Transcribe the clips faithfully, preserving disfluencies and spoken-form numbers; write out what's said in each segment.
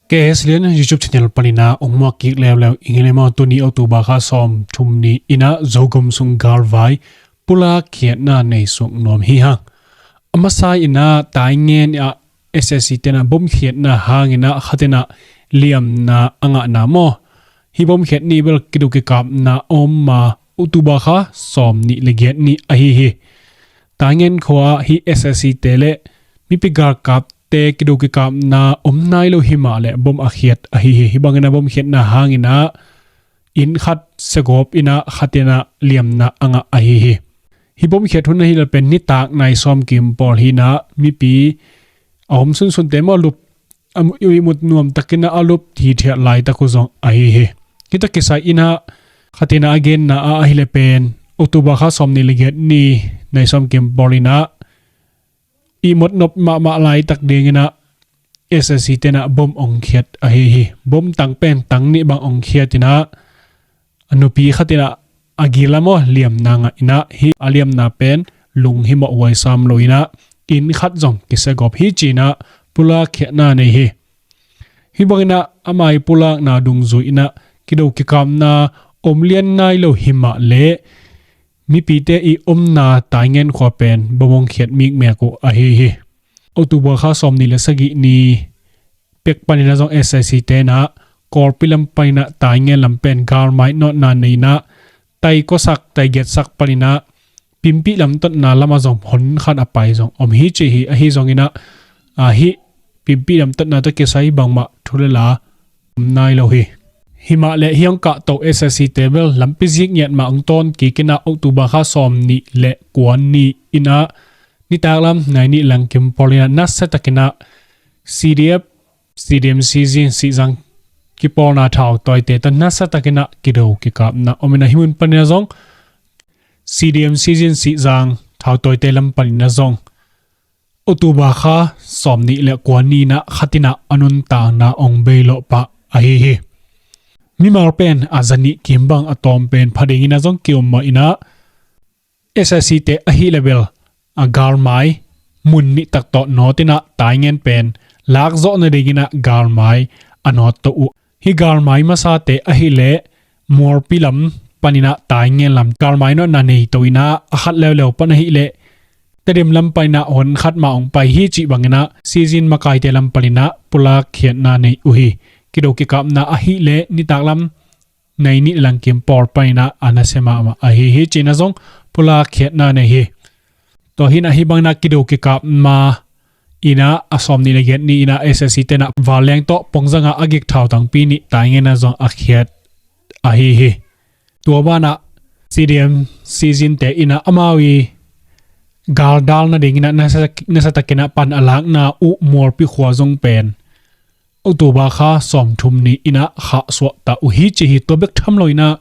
K S Lian YouTube channel panin ah ong muak kik leuleu ing ei maw. Tuni October kha sawm thum ni in ah Zogam sung galvai pulak khiatna nei suk nuam hi hang. A masa in ah Taingen ah S S C te'n ah bom khiatna hangin ah khat in ah liamna a ngahna maw. Hih bom khiat ni bel kido kikapna om a, October kha sawm nih le giat ni ahi hi. Taingen khua ah hih S S C te le mipi galkapte kido kikapna om nai lo hi mah leh bom a khiat ahi hi. Hih bangin ah bom khiatna hangin ah inn khat siagawp in ah khat in ah liamna a ngah ahi hi. Hih bom khiat hun ahih leh pen nitak nai sawm kim pawl hi in ah mipi a om sunsunte maw, lup a mu-, ihmut nuam takin ah a lup hithiat laitak uh zong ahi hi. Hih tawh kisai in ah khat in ah a genna ah ahih leh pen October kha sawm nih le giat ni nai sawm kim pawl in ah ihmut nop mahmah laitak dingin ah S S C te'n ah bom ong khiat ahi hi. Bom tang pen tang nih bang ong khiat in ah a nupi khat in ah a gil ah maw liamna ngah in ah, hih a liamna pen lunghimawh huai sam lo in ah inn khat zong kisiagawp hi ci in ah pulak khiatna nei hi. Hih bangin ah ama ii pulakna dungzui in ah kido kikapna om lian nai lo hi mah leh mipite ii omna Taingen khua pen bom ong khiat mikmek uh ahi hi. October kha sawm nih le sagih ni pek panin ah zong S S C te'n ah Kawlpi lam panin ah Taingen lam pen galmai nawtna nei in ah tai khuasak tai giatsak panin ah Pimpih lam totna lam ah zong hon khat a pai zong om hi ci hi. Ahi zongin ah, a hih Pimpih lam totna tawh kisai bangmah thu le la om nai lo hi. Hi mah leh hih ong kahto S S C te bel lampi zik ngiat mah ong tawn kik in ah October kha sawm nih le kua ni in ah nitak lam nai nih lang kim pawl in ah nasa takin ah C D F, C D M Sizin Sizang kipawlna thautawite tawh nasa takin ah kido kikapna om in ah hih mun panin ah zong C D M Sizin Sizang thautawite lam panin ah zong October kha sawm nih le kua ni in ah khat in ah a nuntakna ong bei lawh pah ahi hi. Mimal pen a zanih kim bang a tawm pen pha dingin ah zong ki-om mah in ah S S C te ahih leh bel a galmai mun nih tak tawh nawt in ah Taingen pen lak zawh nadingin ah galmai a nawt to uh. Hih galmai masate ahih leh Mualpi lam panin ah Taingen lam galmai nawtna nei to in ah a khat leuleu pan ahih leh Tedim lam panin ah hon khat mah ong pai hi cih bangin ah Sizin makaite lam panin ah pulak khiatna nei uh hi. Kido kikapna ahih leh nitak lam nai nih lang kim pawl panin ah a nasia mahmah ahi hi ci in ah zong pulak khiatna nei hi. Tua hi in ah hih bangin ah kido kikapna in ah a sawm nih le giat ni in ah S S C te'n ah Vanleng tawh Pongzang ah a gik thautangpi nih Taingen ah zong a khiat ahi hi. Tua banah C D M Sizin te in ah amau ii gal dal nadingin ah nasa, nasa takin ah pan a lakna uh Mualpi khua zong pen October kha sawm thum ni in ah khahsuah ta uh hi ci hi. Tua bek tham lo in ah,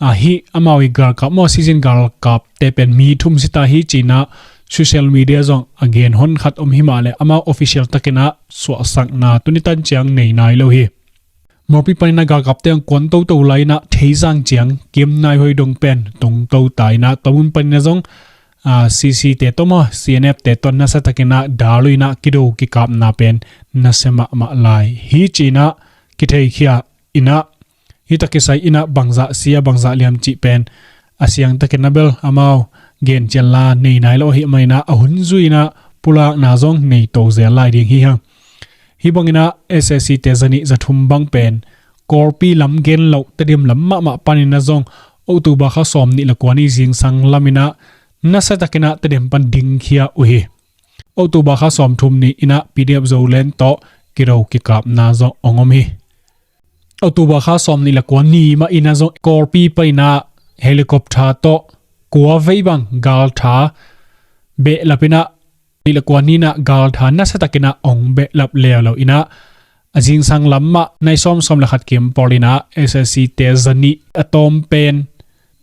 a hih amau ii galkap maw, Sizin galkapte pen mi thum si ta hi ci in ah social media zong a gen hon khat om hi mah leh amau official takin ah suahsakna tuni tan ciang nei nai lo hi. Mualpi panin ah galkapte ong kuan toto lai in ah Theizang ciang kim nai huai dong pen tung to ta in ah tua mun panin ah zong a, C C te tawh maw, C N F te tawh nasa takin ah dal uh in ah kido kikapna pen nasia mahmah lai hi ci in ah kitheikhia in ah hih tawh kisai in ah bangzah sia bangzah liam cih pen a siang takin ah bel amau gen cian la nei nai lo ahih manin ah a hun zui in ah pulakna zong nei to zel lai ding hi hang. Hih bangin ah S S C te zanih zathum bang pen Kawlpi lam gen loh Tedim lam mahmah panin ah zong October kha sawm nih le kua ni zingsang lam in ah nasa takin ah Tedim pan dingkhia uh hi. October kha sawm thum ni in ah P D F Zoland tawh kido kikapna zong ong om hi. October kha sawm nih le kua ni mah in ah zong Kawlpi panin ah helicopter tawh kua vei bang galtha behlap in ah nih le kua ni in ah galtha nasa takin ah ong behlap leuleu in ah a zingsang lam mah nai sawm sawm le khat kim pawl in ah S S C te zanih a tawm pen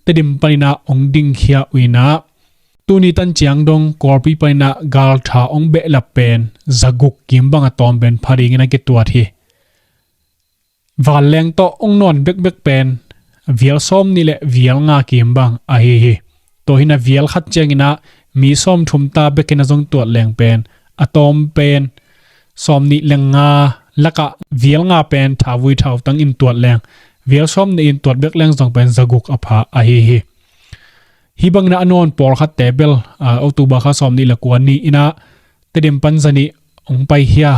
Tedim panin ah ong dingkhia uh in ah tuni tan ciang dong Kawlpi panin ah galtha ong behlap pen zaguk kim bang a tawm pen pha dingin ah kituat hi. Vanleng tawh ong nawn bekbek pen vial sawm nih le vial nga kim bang ahi hi. Tua hi in ah vial khat ciangin ah mi sawm thum ta bekin ah zong tuat leng pen a tawm pen sawm nih le nga lakah vial nga pen thavui thautang in tuat leng, vial sawm nih in tuat bek leng zong pen zaguk a pha ahi hi. Hih bangin a nawn pawlkhatte bel, ah, October kha sawm nih le kua ni inah Tedim pan zanih hong pai hi a,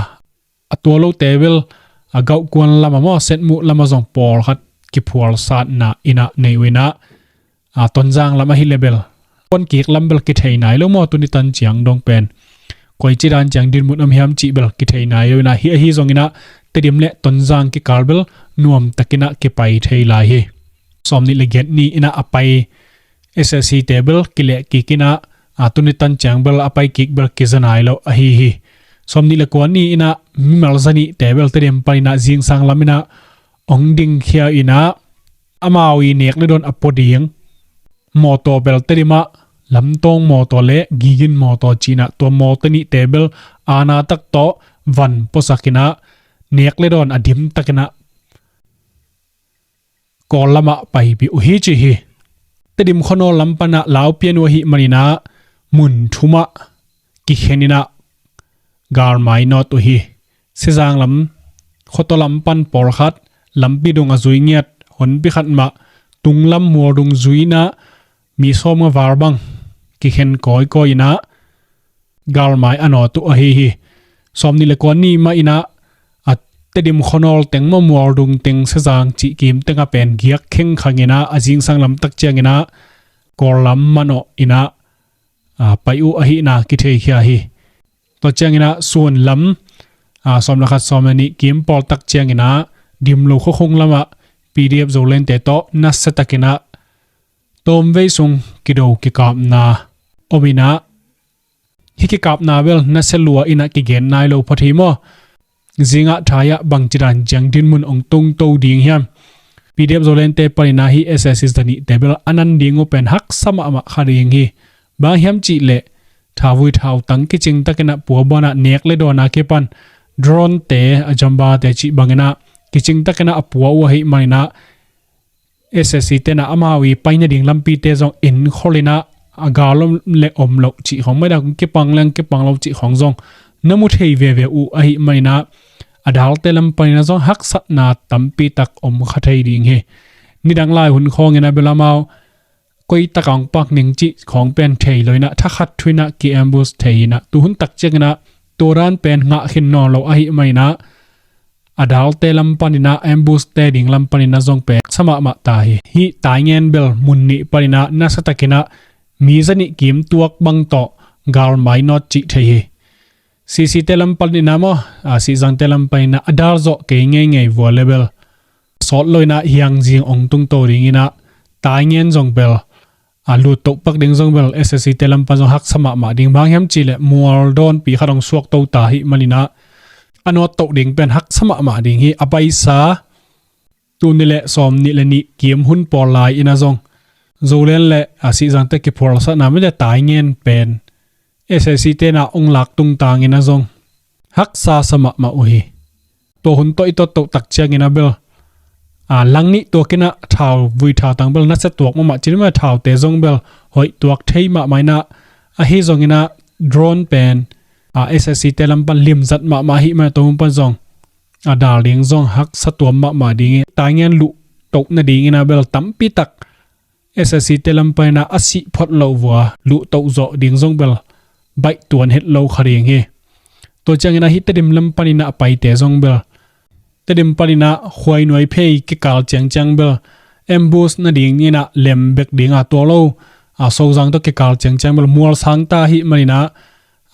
a tua lote bel a Gauhkuan lama maw, Setmuh lama zong pawlkhat kiphualsatna inah nei uh inah, a, Tonzang lam ahi le bel, kuan kik lam bel kithei nai lo maw, tuni tan ciang dong pen koici dan ciang dinmun om hiam cih bel kithei nai lo inah, hih ahi zong inah Tedim le Tonzang kikal bel nuam takinah kipai thei lai hi. Sawm nih le giat ni inah a pai S S C te bel kileh kik inah, a, tuni tan ciang bel a pai kik bel kiza nai lo ahi hi. Sawm nih le kua ni inah mimal zanih te bel Tedim pan inah zingsang lam inah hong dingkhia inah, amau i nek le dawn a pua ding mawtaw bel Tedim ah Lamtawng mawtaw le Gigin mawtaw ci inah tua mawtaw nihte bel aana tak tawh van puasak inah nek le dawn a dim tak inah Kawl lamah paipih uh hi ci hi. Tedim khuanawl lam panah lau pian uh ahih man inah mun thumah kikhen inah galmai nawt uh hi. Sizang lam, khuataw lam pan pawlkhat, lampi dung a zui ngiat, honpi khat mah, tunglam mual dung zui inah mi sawmnga val bang kikhen kawikawi inah galmai a nawt uh ahi hi. Sawm nih le kua ni mah inah a Tedim khuanawl teng maw, mual dung teng, Sizang cih kim tengah pen giak khengkhang inah a zingsang lam tak ciang inah Kawl lam manawh inah, a, pai uh ahihna kitheikhia hi. Tua ciang inah sun lam, a, sawm le khat sawm le nih kim pawl tak ciang inah Dimlo khuakhung lamah P D F Zolente tawh nasia tak inah tawmvei sung kido kikapna om inah, hih kikapna bel nasia lua inah kigen nai lo phot hi maw. Zingah thai ah bangci dan ciang dinmun hong tungto ding hiam. P D F Zolente pan inah hih S S C zanihte bel a nan ding uh pen haksa mahmah kha ding hi. Bang hiam cih leh thavui thautang kicing tak inah pua banah nek le dawn a kipan drone te, a jamba te cih bang inah kicing tak inah a pua uh ahih man inah S S C te inah amau i pai nading lampite zong enkhol inah a gal om le om loh cih khawng, maidah kipang leng kipang lo cih khawng zong na mu thei veve uh ahih man inah a dalte lam pan inah zong haksatna tampi tak om kha thei ding hi. Nidang lai hun khawng inah bel amau koi tak a hong pak ning cih khawng pen thei lo inah thakhat thu inah ki-ambush thei inah tu hun tak ciang inah tua dan pen ngah khin nawn lo ahih man inah a dalte lam pan inah, ambush te ding lam pan inah zong pen haksa mahmah ta hi. Hih Taingen bel mun nih pan inah nasia tak inah mi zanih kim tuak bang tawh galmai nawt cih thei hi. C C te lam pan inah maw, a, Sizang te lam pan inah a dal zawh kei ngeingei vua le bel sawt lo inah hiang zing hong tungto ding inah Taingen zong bel a, lut toh pak ding zong bel S S C te lam pan zong haksa mahmah ding. Bang hiam cih leh mual dawnpi khat hong suak to ta ahih man inah a nawt toh ding pen haksa mahmah ding hi. A paisa tuni le sawm nih le nih kim hun pawl lai inah zong Zoland le, a, Sizang te kiphualsatna mite Taingen pen S S C te inah hong lak tungtang inah zong haksa sa mahmah uh hi. Tua hun tawh i tot toh tak ciang inah bel, a, lang nih tuak inah thavui thautang bel nasia tuak mahmah cin mah, thaute zong bel hoih tuak thei mahmah inah, ahi zong inah drone pen, a, S S C te lam pan limzat mahmah ahih man tua mun pan zong a dal ding zong haksa tuam mahmah ding hi. Taingen luh toh nading inah bel tampi tak S S C te lam pan inah a sih phot loh vua luh toh zawh ding zong bel baih tuan het lo kha ding hi. Tua ciang inah hih Tedim lam pan inah a paite zong bel Tedim pan inah Khuainuai phei kikal ciangciang bel ambush nading inah lem bek ding a, tua lo a Sozang tawh kikal ciangciang bel mual sang ta ahih man inah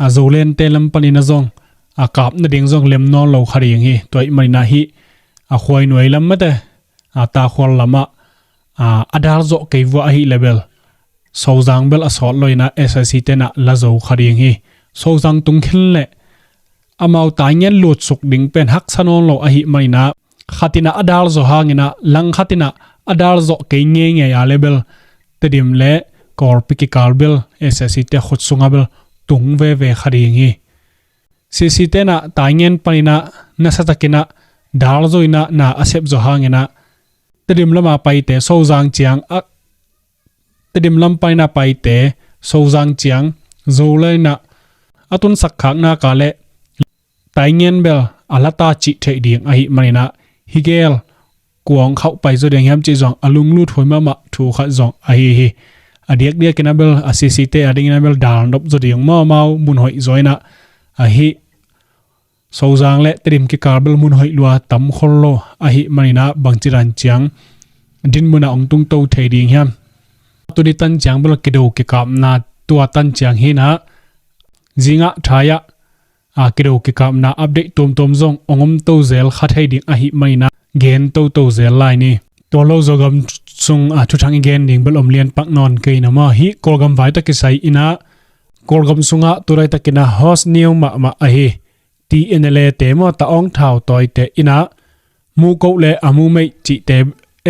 a Zoland te lam pan inah zong a kap nading zong lem nawn lo kha ding hi. Tua ahih man inah hih a Khuainuai lam mate, a, Takhual lamah, a, a dal zawh kei vua ahih le bel Sozang bel a sawt lo inah S S C te inah la zo kha ding hi. Sozang tung khin leh amau Taingen lutsuk ding pen haksa nawn lo ahih man inah khat inah a dal zawh hang inah lang khat inah a dal zawh kei ngeingei a le bel Tedim le Kawlpi kikal bel S S C te khut sungah bel tung veve kha ding hi. C C te inah Taingen pan inah nasia tak inah dal zo inah na a sep zawh hang inah Tedim lama paite Sozang ciang a, Tedim lam pan inah paite Sozang ciang Zoland inah a tunsak khak nak leh Taingen bel a lata cih theih ding ahih maninah hi gel kuang khauh pai zaw ding hiam cih zong a lunglut huai mahmah thu khat zong ahi hi. A diakdiakin a bel a sisite a dingin a bel dal nop zaw ding mawmaw mun hoih zaw inah ahi. Sozang le Tedim kikal bel mun hoih lua tam khol lo ahih maninah bangci dan ciang din munah ong tungto thei ding hiam? Tuni tan ciang bel kido kikapna tua tan ciang hinah zingah thaiah a kido kikapna update tuamtuam zong ong om to zel kha thei ding ahih maninah gen toto zel lai ni. Tua lo Zogam sung a thuthang i gen ding bel om lian pak nawn kei na maw? Hih Kawlgam vai tawh kisai inah Kawlgam sungah tu laitakinah hot news mahmah ahi. T N L A te maw, ta ong thau tawite inah mu koh le a mu meih cihte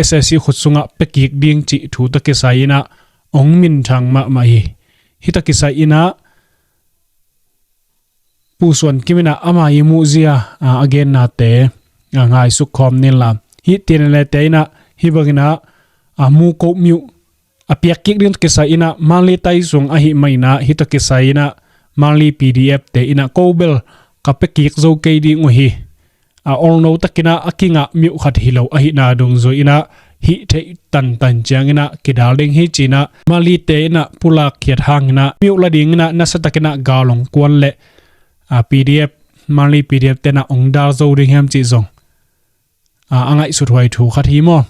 S A C khut sungah pekik ding cih thu tawh kisai inah ong minthang mahmah hi. Hih tawh kisai inah Pu Suan Kim inah ama i muhzia a gennate a ngaisuk khawm ninla. Hih T N L A te inah hih banginah a mu koh miuh a piak kik ding kisai inah Manli tai sung ahih maninah hih tawh kisai inah Manli P D F te inah ko bel ka pia kik zo kei ding uh hi. A olno takinah a kingah miuh khat hi lo ahihna dungzui inah hih theih tantan cianginah kidal ding hi cinah Manli te inah pulak khiat hanginah miuh la dinginah nasa takinah gal ong kuan le a P D F Manli P D F tenah ong dal zo ding hiam cih zong a, a ngaihsut huai thu khat hi maw?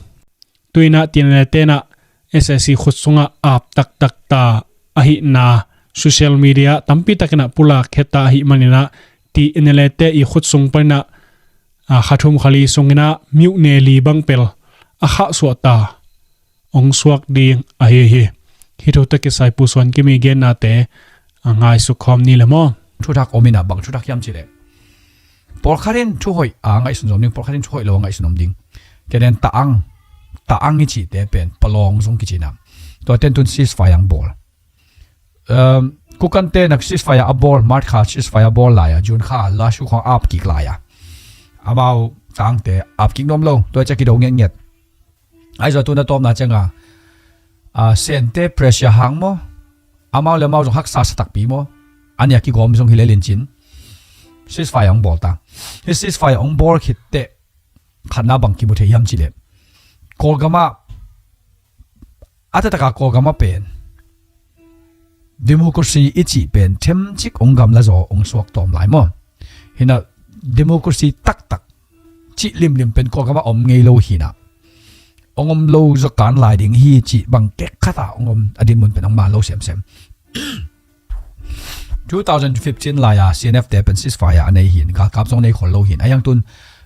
Tuinah T N L A tenah S A C khut sungah ap taktak ta ahihna social media tampi takinah pulak khia ta ahih maninah T N L A te i khut sung paninah a, kha thum kha li sunginah miuh ne li bang pel a khahsuah ta ong suak ding ahi hi. Hih thu tawh kisai Pu Suan Kim i gennate a ngaisuk khawm ni le maw? Thuthak om inah bang thuthak hiam cih leh pawlkhat in thuhoih a ngaihsun zom ding, pawlkhat in thuhoih lo a ngaihsun om ding. Kenen ta ang, ta ang i cihte pen palawng zong kicinah tua ten tun ceasefire ang bawl. Um, Kukan te nak ceasefire a bawl, March kha ceasefire a bawl lai a, June kha lashu khong ap kik lai a. Amau ta angte ap kik nuam lo, tua ciah kido ngetnget. Ahi zong tuna tawpna cianga a, Sente pressure hang maw, amau le amau zong haksa sa takpi maw, a nia kigawm zong hi le lincin ceasefire ang bawl ta. Hih ceasefire ang bawl khit teh khatna bang kimu thei hiam cih leh Kawlgamah a taktakah Kawlgamah pen democracy i cih pen themcik ong gamla zaw ong suak tawm lai maw? Hinah democracy taktak cih limlim pen Kawlgamah om ngei lo hinah ong om lo zaw kan lai ding hi cih bang kek khatah ong om a dinmun pen ong man lo semsem. Two thousand fifteen lai-a C N F te pen ceasefire a nei hin, galkap zong nei khol lo hin. A hiang tun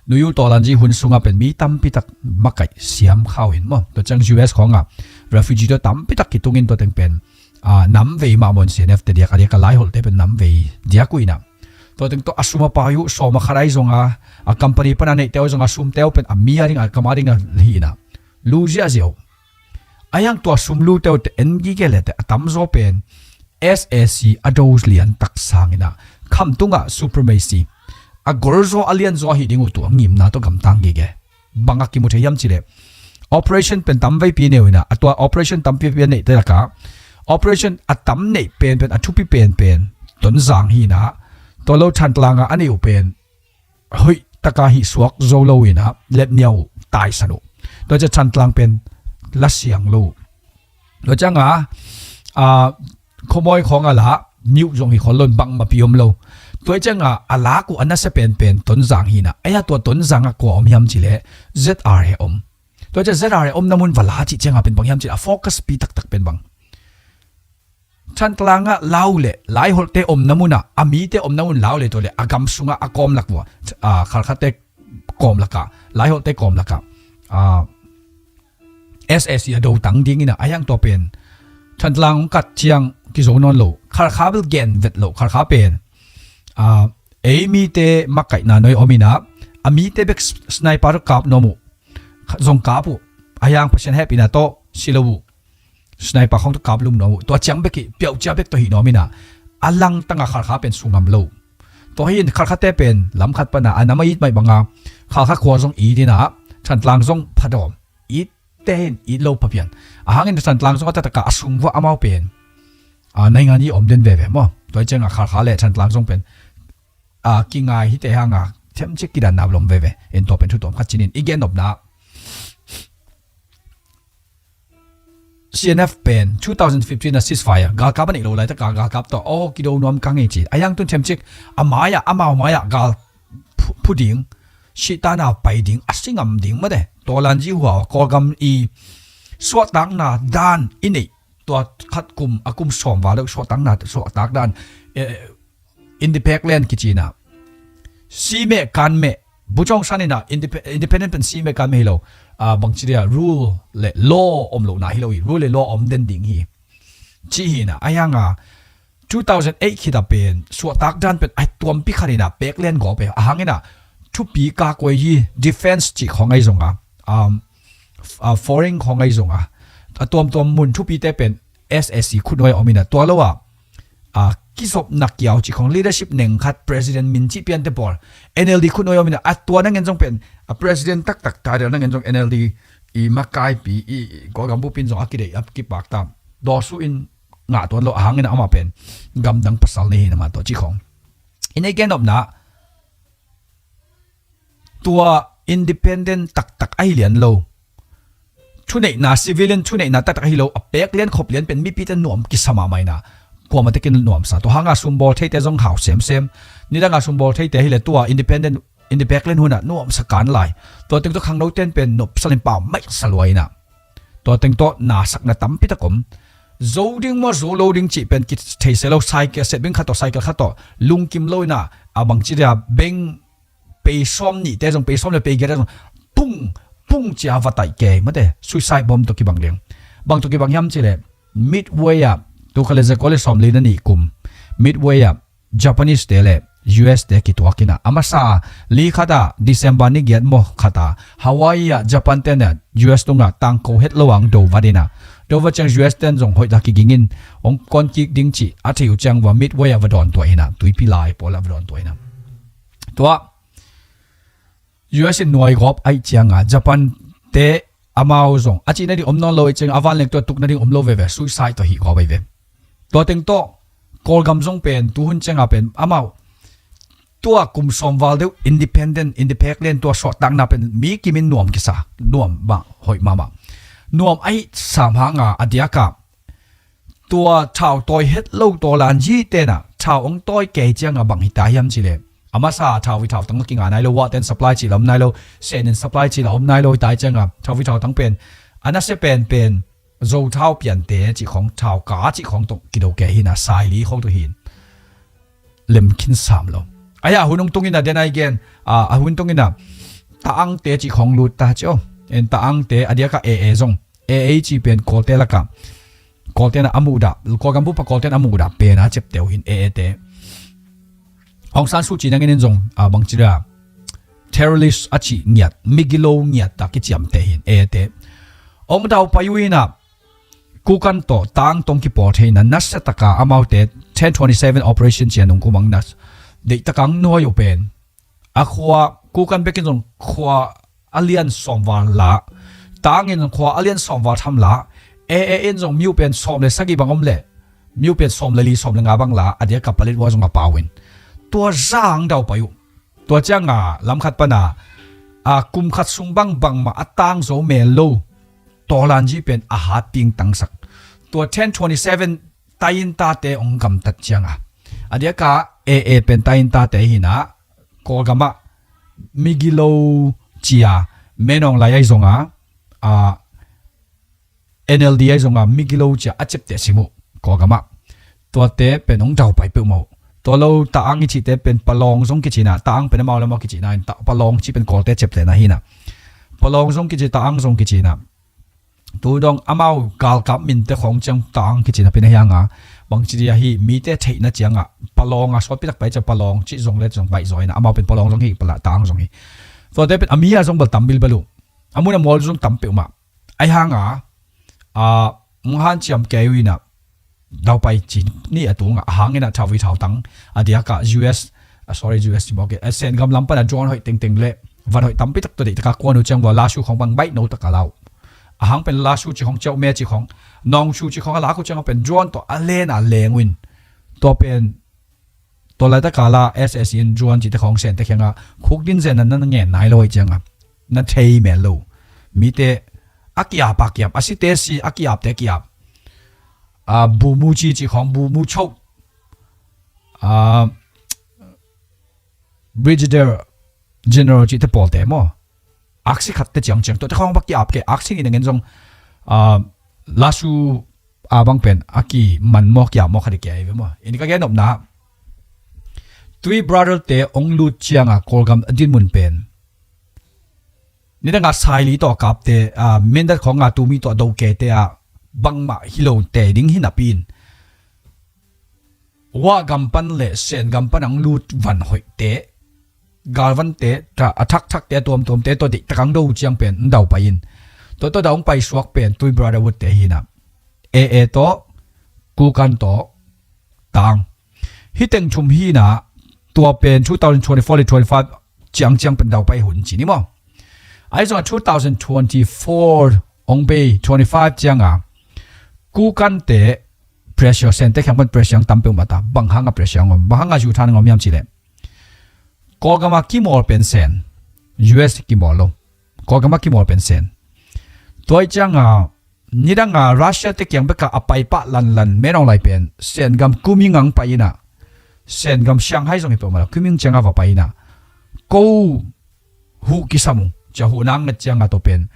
Nuyu Tawlanji hun sungah pen mi tampi tak makaih siam khau hin maw? Tua ciang U S khawngah refugee tua tampi tak kitungin tua teng pen a, namvei mah mawn C N F te diak a diak a Laiholhte pen namvei diak uh inah tua teng tawh a sum a pai uh sawm a khat ai zonga a company pana neihte uh zonga sumte uh pen a mi a ding a kam a ding a hi inah lu ziahziah uh. A hiang tua sum lute uh te en gige le te a tamzaw pen S A C a do lian tak sanginah khamtungah supremacy a golzaw a lianzaw ahi ding uh tua ngimna tawh gamtang gige. Bangah kimu thei hiam cih leh operation pen tamveipi nei uh inah a tua operation tampipi a neihte lakah operation a tam neih penpen a thupi penpen Tonzang hinah tua lo Thantlang ah a neih uh pen hoih taka hih suak zo lo inah letniau taisan uh. Tua ciah Thantlang pen la siang lo uh. Tua cianga a, khuamawi khawng a la miuh zong hi khol lo in bangmahpi om lo. Tua cianga a lak uh a nasia penpen Tonzang hinah a hia tua Tonzang ah kua om hiam cih leh Z R A om. Tua ciah Z R A omna mun va la cih cianga pen bang hiam cih leh a focus pi taktak pen bang Thantlang ah lau le Laiholhte omna munah a mite omna mun lau le tua le a gam sungah a kawm lak vua a Khalkhate kawm lakah Laiholhte kawm lakah a S A C a do tang dingin a hiang tua pen Thantlang kat ciang kizo nawn lo. Khalkha bel gen vet lo. Khalkha pen a ei mite makaihna noi om in a a mite bek sniper tawh kap nuam uh. Zong kap uh a hiang Pasian hehpihna tawh si lo uh. Sniper khawng tawh kap lum nuam uh. Tua ciang bek hi piauhcia bek tawh hi nuam in a a langtang a Khalkha pen su ngam lo. Tua hi in Khalkhate pen lamkhat pana a nam a it maih banga Khalkha khua zong it in a Thantlang zong phadawm it te hin it lo phapian. A hangin Thantlang zong a taktak a a sung vua amau pen a naingan hi om den veve maw? Tua hi ciang a Khalkha le Thantlang zong pen a kingai hi te hang a themcik kidan na lom veve. En tua pen thu tuam khat cinin i gen nopna, C N F pen two thousand fifteen a ceasefire galkap a neih lo laitaka galkap tawh aw kido nuam ka ngei ci. A yang tun themcik a mai-ah amau mai-ah gal phu ding, sihtanau pai ding, a singam ding mate. Tawlanji hua Kawlgam i suahtakna dan i neih tua khat kum a kum sawm val deuh suahtakna suahtak dan, eh, independent kicinah simeh kanmeh bucawng saninah independent pen simeh kanmeh hi lo. Ah, bangci dia rule le law om lohna hi lo hi, rule le law om den ding hi. Ci hinah a hianga two thousand eight khita pen suahtak dan pen a tuampi khaninah peklen gawp e. A hanginah thupi kakuai hi, defense cih khawng ahi zonga, um, uh, foreign khawng ahi zonga a tuamtuam mun thupite pen S A C khutnuai a ominah tua lo ah, a kizopna kiau cih khawng leadership neng khat president min cih piante pawl N L D khutnuai a ominah a tua nangen zong pen a president taktak title nangen zong N L D i makaipi i Kawlgam bupin zong a kideih a kipaktam dawsu in ngah tuan lo a hangin amah pen gamdang pasal nei hi namah tua cih khawng. I nei gen nopna tua independent taktak ahi lian lo. Thuneihna, civilian thuneihna taktak ahi lo, a pek lian khop lian pen mipite nuam kisa mahmah inah kuamah tekin nuamsa. Tua hanga sumbawl theite zong hau semsem. Nidanga sumbawl theite ahile tua independent, independent hunah nuamsa kan lai. Tua teng tawh khangnoten pen nopsa len pau maihsa lua inah tua teng tawh nasakna tampitak om. Zo ding maw zo lo ding cih pen kitheise lo, cycle setbing khat tawh cycle khat tawh lungkim lo inah a bangci dia beng pei sawm nihte zong, pei sawm le pei giate zong pung pung cia va taih kei mate, suicide bomb tawh kibang ding. Bang tawh kibang hiam cile Midway ah tu kha le zakua le sawm li na nih kum Midway ah Japanese te le U S te kituak inah a masa li khatah December ni giat maw khatah Hawaii ah Japan ten ah U S tungah tangko het lo ang do vat inah do vat ciang U S ten zong hoihta kigingin hong kawnkik ding cih a thei uh ciang va Midway ah va dawntuah inah tuipi lai pawl ah va dawntuah inah tua U S in nuai gawp aih cianga Japan te amau zong a cihna ding om nawn lo aih cianga a vanleng tua tukna ding om lo veve, suicide tawh hih gawp aih ve. Tua teng tawh Kawlgam zong pen tuhun cianga pen amau tua kum sawm val deuh independent, independent tua suahtakna pen mi kimin nuam kisa, nuam bang hoih mahmah. Nuam aih sam hanga a diaka tua thau tawi het lo tawlanji tenah thau ong tawi kei cianga bang hita hiam cile a masa thau i thau tang kinga nai lo, wah ten supply cih la om nai lo, senin supply cih la om nai lo hita cianga thau i thau tang pen a nasia pen pen zo thau piante cih khawng, thau ka cih khawng tawh kido kei hinah saili khawng tawh hin lemkhin sam lo. Aia hun ong tungin a den ai gen a hun tungin a ta angte cih khawng lut ta ci aw. En ta angte a diaka A A zong A A ci pen Kawlte lakah Kawlten a muhdah, Kawlgam bupa Kawlten a muhdah pen a cepte uh hin A A te Aung San Suu Kyi nangin in zong a bangci dia terrorist a cih ngiat, migilo ngiat ta kiciamte hin A A te ong daupai uh hinah kukan tawh tang tong kipawl theina nasiataka amaute ten twenty seven operation cia nungkumang nas deihtaka ang nuai uh pen a khua kukan bekin zong khua a lian sawmval la, tangin zong khua a lian sawmval tham la, A A in zong miu pen sawm le sagih bang om le miu pen sawm le li sawm le nga bang la a diaka paletwa zong a pau in tua zang daupai uh. Tua cianga lamkhat pana a kum khat sung bang bangmah a tang zo mel lo tawlanji pen a hat pingtangsak. Tua ten twenty seven taintate ong gamtat cianga a diaka A A pen taintate hinah Kawlgamah migilo cia menawng lai ahi zonga a N L D ahi zonga migilo cia a cepte simuh Kawlgamah tuate pen ong daupai peuhmah uh. Tua lo ta ang i cihte pen palawng zong kicina, ta ang pen amau le amau kicina in ta palawng cih pen Kawlte ceptena hinah palawng zong kici, ta ang zong kicina. Tu dong amau galkap minte khawng ciang ta ang kicina pen a hianga bangci dia hi mite theihna cianga palawng a sawtpi takpai ciang palawng cih zong le zong baih zaw inah amau pen palawng zong hi pala ta ang zong hi. Tuate pen a mi a zong bal tam bilbal uh, a mun a mual zong tam peuhmah. Ahi hanga a munghan ciam kei uh inah daupai ci ni a tunga a hanginah thau i thau tang a diaka U S, ah, sorry, U S ci mawk e, a Sen gam lam pana drone hoih tengteng le van hoih tampi tak tua deihtaka kuan uh ciang vua lasu khawng bang baih no taka lau. A hang pen lasu ci khawng ciauh me ci khawng nawngsu ci khawng a lak uh ciang a pen drone tawh a len a leng uh in tua pen Tua laitak a la S A C in drone cihte khawng sente kiangah khukdin zen na na ngen nai lo ahih ciangah na thei mel lo. Mite a ki-ap a ki-ap, a site si, a ki-apte a ki-ap. Ah, bumu ci cih khawng, bumu choke, ah, Brigadier General cihte pawlte maw, aksi khatte ciangciang, tuate khawng bang ki-ap kei, aksi nih na ngen zong, ah, lasu a bang pen a kiman maw, ki-ap maw, khat i kia hi ve maw. Ini ka gen nopna, Tui Brother te hong lut ciangah Kawlgam a dinmun pen nidangah Saili tawh kapte, ah, Mindat khawngah tumi tawh dokete ah bangmah hi lo te ding hi napi in, Wa gam pan le Sen gam pan ang lut van hoihte, galvante, ta-, a thakthakte, a tuamtuamte, tua deihtak ang do ciang pen, dau pai in. Tua, tua dau ang pai suak pen, Tui Brotherhood te hi na. A A tawh, Kukan tawh, Taang. Hi teng thum hi na, tua pen two thousand twenty-four le twenty-five ciang ciang pen dau pai hun ci ni maw. Ahi zong two thousand twenty-four ong bei twenty-five ciang a, Kukan te pressure, Sen te kiang pan pressure ang tam peuhmah ta, bang hang a pressure ang om, bang hang a zu than ang om hiam ci leh. Kawlgam a kimawl pen Sen, U S kimawl lo. Kawlgam a kimawl pen Sen. Tua hi ciang a, nidang a Russia te kiang bek a a pai pah lanlan, Min Aung Hlaing pen Sen gam kuming ang pai in a, Sen gam Shanghai zong hi peuhmah lo, kuming ciang a va pai in a, ko huh kisam uh, ci a huh nang nget ciang a tua pen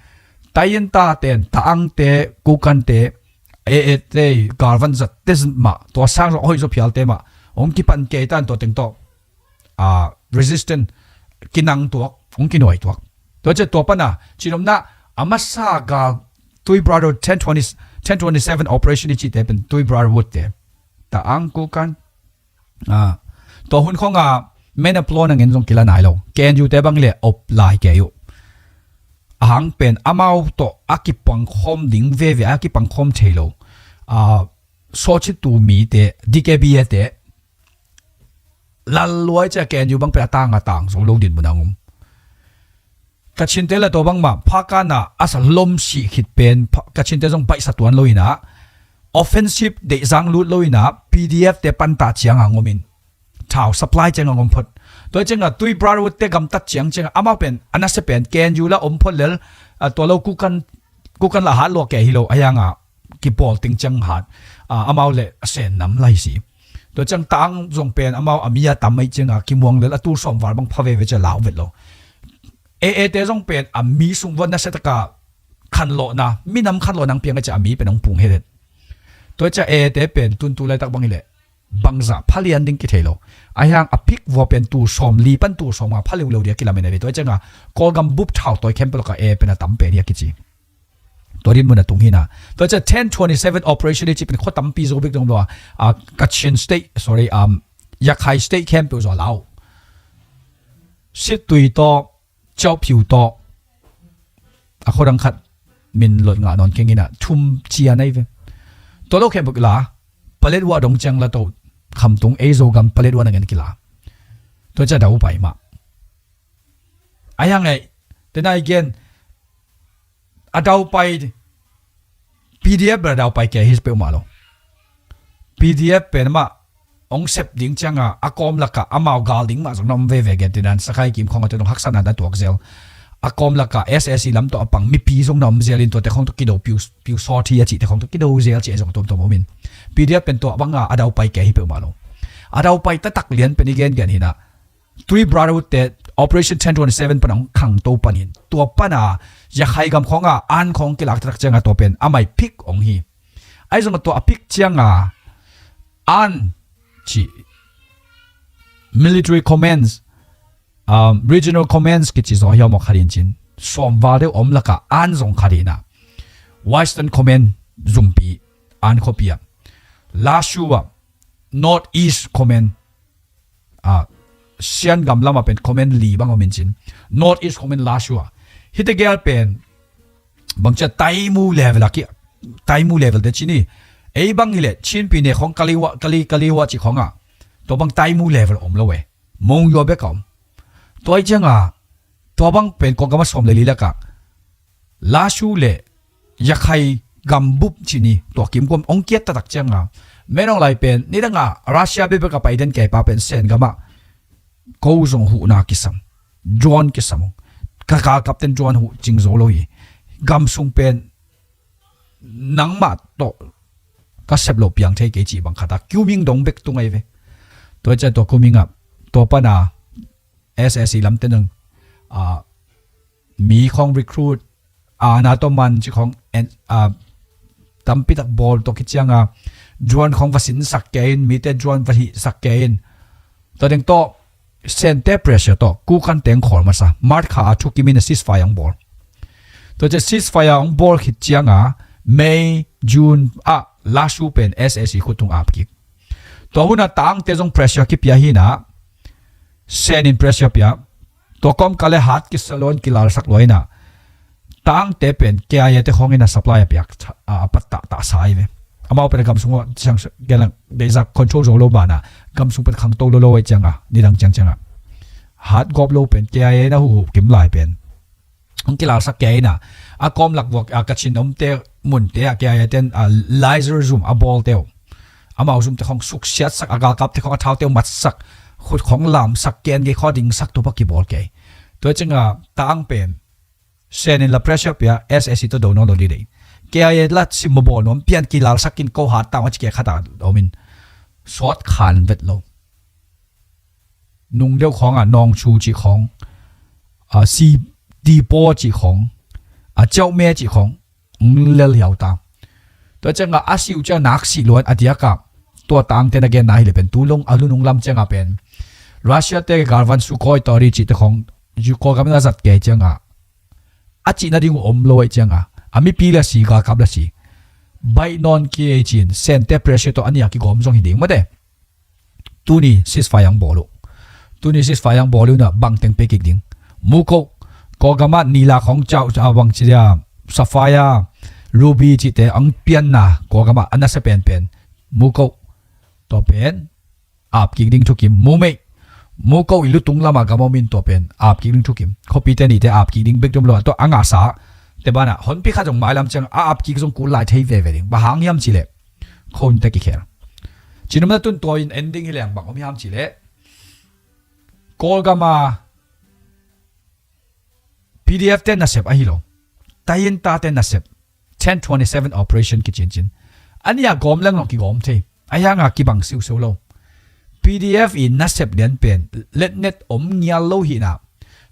Tayin ta ten, Taang te, Kukan te, A A te, galvan zat te mah, tua sang zong a hoih zaw phial te mah, hong kipan kei tan tua teng tawh, ah, resistance kinang tuak, hong kinuai tuak. Tua ciang tua pan a, ci nopna, a masa gal Tui Brother ten twenty, ten twenty-seven operation i cihte pen Tui Brotherhood te, Taang, Kukan, ah, tua hun khawng a, Min Aung Hlaing a ngen zong kila nai lo. K N U te bang le op lai kei uh. A hang pen amau tawh a kipangkhawm ding veve, a kipangkhawm thei lo. Ah, sawhcit tu mite, D K B A te, lal luai ciang K N U bang pen a tang a tang zo lo dinmun ang om. Kachin te la tua bangmah, Phakan a a sa lom sih khit pen, Pha-, Kachin te zong baihsa tuan lo in a, offensive deih zang lut lo in a, P D F te panta ciang ang om in, thau supply ciang ang om phot. Tua ciang a Tui Brotherhood te gamtat ciang ciang a, amau pen, a nasia pen, K N U la om phot lel, a tua lo Kukan, Kukan la hat lua kei hi lo, a hiang a, kipawl ting ciang hat, a, amau le a Sen nam lai si. Tua ciang Taang zong pen amau a mi a tam mai ciang a kimuang lel a tul sawm val bang pha veve ciang lau vet lo. A A te zong pen a mi sung vuan nasia taka khanlawhna, minam khanlawhna ang piang a ciang a mi pen ang pung hedet. Tua ciang A A te pen tun tu laitak bang hi leh bangza phalian ding kithei lo. A hiang a phik vua pen tul sawm li pan tul sawm nga phaliu lo dia kilamen a ve. Tua ciang a Kawlgam bup thau tawi khempeuh lak a A A pen a tam pen hi a kici. Tua dinmun a tung hi na. Tua ciang ten twenty-seven operation i cih pen khua tampi zo bik dong lo a, a, Kachin State, sorry, um, Rakhine State khempeuh zaw lau. Sittwe tawh, Kyaukphyu tawh, a khua dang khat min lot ngah nawn keng in a, thum ciang a hi ve. Tua lo khempeuh la, Paletwa dong ciang la to, Khamtung ei Zogam Paletwa na ngen kila. Tua ciang dau pai mah. A hiang ei, tena i gen, a dau pai, P D F bel a dau pai kei hi peuhmah lo. P D F pen mah hong sep ding ciang a, a kawm lak a amau gal ding mah zong na om veve gen tinan, Sakhai Kim khawng a te zong haksatna na tuak zel. A kawm lak a S A C lam tawh a pang mipi zong na om zel in, tuate khawng tawh kido, piu, piu sawt hi a cihte khawng tawh kido zel cih zong tuamtuam om in. P D F pen tua bang a a dau pai kei hi peuhmah lo. A dau pai taktak lian pen i gengen hi na. Three Brotherhood te Operation ten twenty-seven pan hong khangto pan hi in. Tua pan a Rakhine gam khawng a an khawng kilak taktak ciang a tua pen a mai phik hong hi. Ahi zong a tua a phik ciang a an cih military commands, um, regional commands kici zaw hiam aw khat in cin. Sawm val deuh om lak a an zong khat hi na. Western Command zumpi an khuapi ah. Lashu ah North East Command, ah, Sian gam lam ah pen command li bang om in cin. North East Command Lashu ah. Hihte gel pen bang cia Taimu level a ki, Taimu level te cin hi. Ei bang hi leh Chin pi ne khawng Kaliwa, Kali, Kaliwa cih khawng ah. Tua bang Taimu level om lo e. Mong yua bek a om. Tua hi ciang a, tua bang pen Kawlgam a sawm le li lak ah Lashu le Rakhine gam bup cih ni, tua kim guam hong kiat taktak ciang a, Min Aung Hlaing pen nidanga Russia bekbek a pai den kei pa pen Sen gamah ko zong huhna kisam, drone kisam. Ka galkapten drone huh cing zo lo hi. Gamsung pen nangmah tawh ka sep loh piang thei kei cih bang khat a Kyaw Min dong bek tung ahi ve. Tua ciang tua Kyaw Min ah tua pan a S S C lamte nang a mi khawng recruit, a na tawh man ci khawng, en a tampi tak bawl tawh kicianga drone khawng va sinsak kei in, mite drone va hihsak kei in. Tua ding tawh Sente pressure tawh Kukan teng khawl masa, March kha a thukim in a ceasefire ang bawl. Tua ciang ceasefire ang bawl khit cianga May, June ah Lasu pen S S C khut tung ap kik. Tua huna tangte zong pressure kipia hina, Sen in pressure pia. Tua kawmkal le hat kisa luan kilalsak luaina tangte pen K I A te khawngin a supply a piak a pattah tahsa hi ve. Amau pen a gamsung siang gelang deizak control zo lo bana gamsung pen khangto lo lo ai cianga nidang ciang cianga hat gawp lo pen K I A na huhup kim lai pen ang kilalsak kei ina a kawm lak vuak a Kachin omte munte a K I A ten a laser zum a bawlte uh amau zumte khawng suksiatsak, a galkapte khawng a thaute uh matsak, khut khawng lamsak, ken gei khawng dingsak tu pa kibawl kei. Tua cianga tang pen Sen in la pressure pia S S C tawh do nawn lo didei. K I A la sim mabawl nuam pian kilalsak in ko hat tang a ci kei khat a omin sawt khan vet lo. Nung deuh khawng a Nawngchu cih khawng, a si Dipo cih khawng, a Ciaume cih khawng lel hiau ta. Tua cianga a siu ciang nak si luan a diaka tua tangte na genna hi le pen tu long a lunung lam cianga pen Russia te galvan Sukhoi tori cihte khawng Kawlgam na zat kei cianga a cihna ding uh om lo ai cianga a mipi la si, galkap la si, baih nawn kei cin Sente pressure tawh a nia kigawm zong hi ding mate. Tuni ceasefire ang bawl uh. Tuni ceasefire ang bawl uh na bangteng pe kik ding. Muko, Kawlgam ah nila khawng cau a bang ci dia, Sapphire, Ruby cihte ang pianna Kawlgam ah a nasia penpen. Muko, tua pen ap kik ding thukim. Mumeih, Muko i lutung lama gam om in tua pen ap kik ding thukim. Khuapite nite ap kik ding bek dum lo a tua a ngahsa te bana honpi khat zong mailam ciang a ap kik zong kul lai thei veve ding. Bang hang hiam cileh khonte kikhel. Cinumna tun tua in ending hi leng bang om hiam cileh Kawlgam a P D F te nasep ahi lo, Tayinta te nasep, ten twenty-seven operation kicincin a nia gawm leng long kigawm thei. A hianga kibang siusiu lo. P D F i nasep lian pen letnet om ngial lo hina.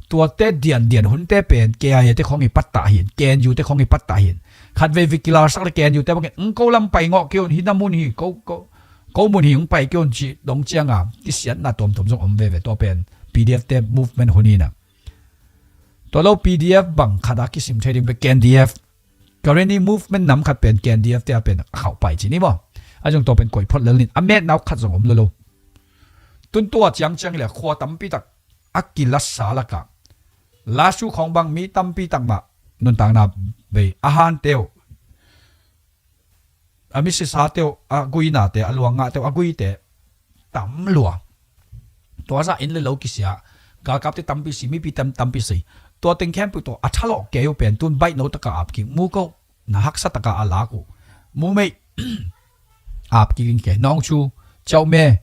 Tuate diandian hunte pen K I A te khawng i pattah hin, K N U te khawng i pattah hin. Khatvei vei kilalsak le K N U te bangin ng ko lam pai ngawh kei un, hina mun hi, ko, ko, ko mun hi ng pai kei un ci dong cianga kisiatna tuamtuam zong om veve. Tua pen P D F te movement hun hina. Tua lo P D F bang khat a kisim thei ding pe K N D F. Karenni movement nam khat pen K N D F te a pen a khauh pai ci ni maw. A zong tua pen koih phot lel nin a metna uh khat zong om lo lo. Tun tua ciangciang le khua tampi tak a kilasa laka Lasu khawng bang mi tampi tak mah nuntakna bei a hante uh, a misisate uh, a guinate uh, a luangngahte uh, a guite tam lua. Tua zah inn le lo kisia, galkapte tampi si, mipi tam tampi si. Tua teng khempeuh tawh a thalawh kei uh pen tun baih no taka ap kik. Muko na haksa taka a lak uh. Mumeih ap kik ding kei. Nawngchu, Ciaume,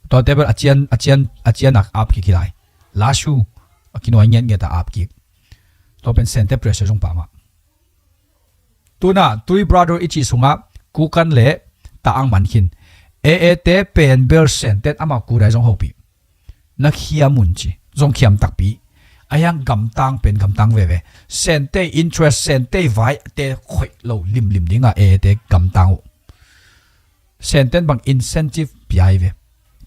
tuate bel a cian, a cian, a cian a ap kik hi lai. Lasu a kinuai ngiatngiat a ap kik. Tua pen Sente pressure zong pah mah. Tuna Three Brother i cih sungah Kukan le Taang man khin. A A te pen bel Senten amau kudai zong hopih. Na khiam un ci zong khiam takpi. A hiang gamtang pen gamtang veve. Sente interest, Sente vai te khoih lo limlim dinga A A te gamtang uh. Senten bang incentive pia hi ve.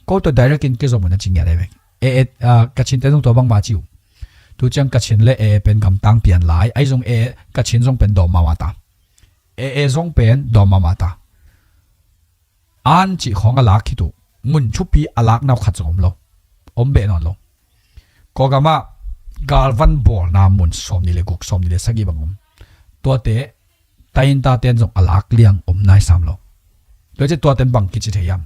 Ko tawh direct in kizom uh na ci ngiat hi ve. A A, ah, Kachin te zong tua bang ma ci uh. Tu ciang Kachin le A A pen gamtang pian lai. Ai zong A A, Kachin zong pen dawm mama ta. A A zong pen dawm mama ta. An cih khawng a lak khit uh. Mun thupi a lak nau khat zong om lo. Om beh nawn lo. Kawlgam ah galvan bawlna mun sawmnih le guk, sawmnih le sagih bang om. Tuate Tainta ten zong a lak liang om nai sam lo. Tua ciang tuaten bang kici thei hiam?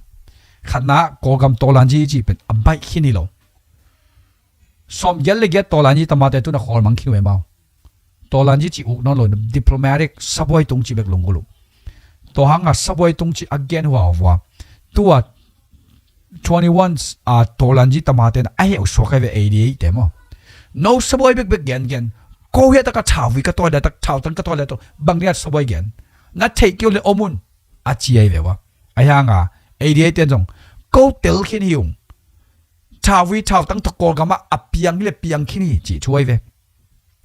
Khatna Kawlgam Tawlanji i cih pen a baih khin hi lo. Sawmgiat le giat Tawlanji tamate tun a khawl mang khin uh e mau. Tawlanji cih uk nawn lo, diplomatic sabuai tung cih bek lunggulh uh. Tua hanga sabuai tung cih a gen huauvua. Tua twenty-one a Tolanji tamaten a heusuak ai ve, eighty-eight te maw. No sabuai bekbek gengen. Ko hia taka thauvui ka tawi le tak, thautang ka tawi le tak, bang dia sabuai gen. Na theih keu le om un, a ci ai ve ua. Ai hanga eighty-eight ten zong, ko tel khin hi ung. Thauvui thautang tawh Kawlgam ah a piang hi le piang khin hi cih thu ai ve.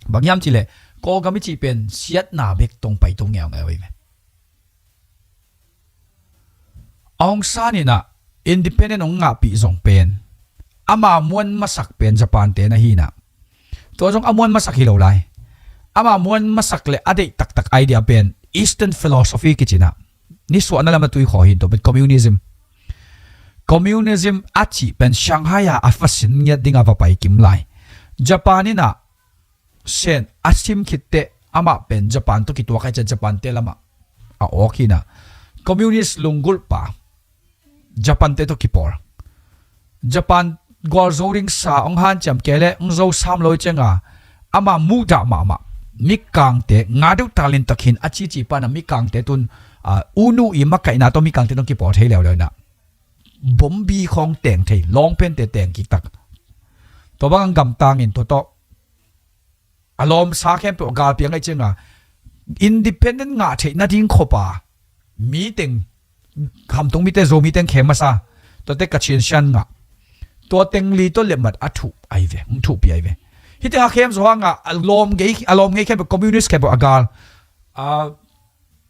Bang hiam cih le Kawlgam i cih pen siatna bek tong pai tong ngeungeu ai ve. Aung San in ah independent hong ngahpih zong pen ama muan masak pen Japan te na hi in ah, tua zong a muan masak hi lo lai. Ama muan masak le a deih taktak idea pen Eastern philosophy kici in ah, nisuahna lam a tui khaw hi in, tua pen communism. Communism a cih pen Shanghai a a fasin ngiat ding a va pai kim lai. Japan in ah Sen a sim khit teh amah pen Japan tawh kituak ai ciah Japan te lamah a awk hi in ah, communist lunggulhpa Japan te tawh kipawl. Japan gualzo ding sa hong hanciam kei le hong zo sam lo i cianga, ama muhdah mahmah mikangte nga deuh talin tak hin a cici pana mikangte tun, ah, unu i makaihna tawh mikangte tawh kipawl thei leuleu in ah, bombi khawng teng thei, lawngpente teng kiktak. Tua bang ang gamtangin tua tawh a lawmsa khempeuh a galpiang ai cianga, independent ngah theih nading khawpa mi teng, khamtung mite, Zomi teng khem masa, tuate Kachin Shan ngah, tua teng li tawh lemmat a thuh ai ve, hong thuhpi ai ve. Hite a khem zo hanga a lawm ngei, a lawm ngei khempeuh, communist khempeuh a gal. A,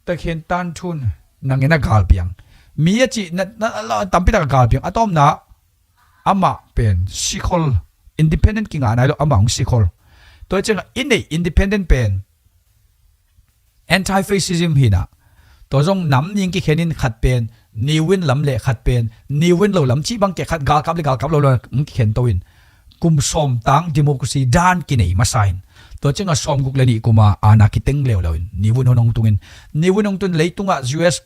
takhin tanthun nangin a galpiang. Mi a cih na, na, na, tampi tak a galpiang. A tawmna amah pen sikhol, independent kingah nai lo, amah hong sikhol. Tua cianga i neih independent pen anti-fascism hi in ah, tua zong nam ning kikhen in khat pen Niwin lam le khat pen Niwin lo lam cih bang kei khat, galkap le galkap lo lam kikhen to in, kum sawm tang democracy dan kinei masa in, tua cianga sawmguk le nih kuma ana kiteng leuleu in Niwin hong tungin, Niwin hong tun leitungah U S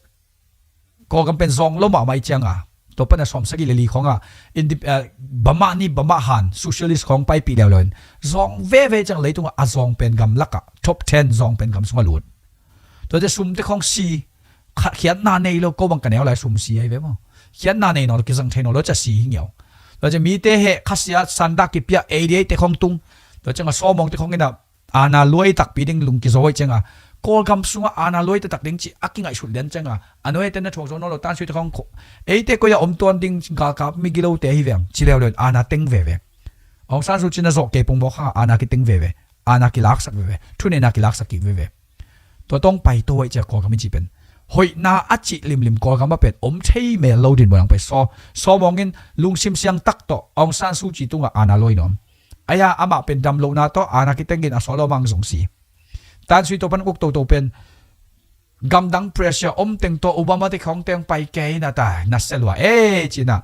Kawlgam pen zawng lo mahmah i cianga, tua pana sawmsagih le li khawngah indi-, eh, Burma ni, Burma han socialist khawng paipih leuleu in, zawng veve ciang leitungah a zawng pen gam lakah top ten zawng pen gam sungah lut. Tuate sumte khawng si, khat khiatna nei lo, ko bang ka neu lai sum si ai ve maw. Khiatna nei nawn lo, kizang thei nawn lo ciah si hi ngiau. Tuate mite heh khasia sandak kipia, eighty-eight te khawng tung. Tua cianga sawmawngte khawng in ah ana luai takpi ding lung kizo ai cianga, Kawlgam sungah ana luai taktak ding cih a kingaihsut lian cianga, a nuaite na thuak zo nawn lo, tansuite khawng kho, eite koi a om tuan ding, galkap migilote hi veng ci leuleu in ana teng veve. Aung San Suu Kyi na zawh kei pongmawk hanga ana kiteng veve, ana kilaksak veve, thuneihna kilaksak kik veve. Tua tawng paito ai ciah Kawlgam i cih pen hoihna a cih limlim Kawlgam ah pen om thei mel lo din buang pai saw. Sawmawngin lungsim siang tak tawh Aung San Suu Kyi tungah ana luai nuam. Aia amah pen damlohna tawh ana kitengin a sawlawh mang zong si. Tansui tawh pan uk toto pen gamdang pressure om teng tawh Obama te khawng teng pai kei na ta na selua e cina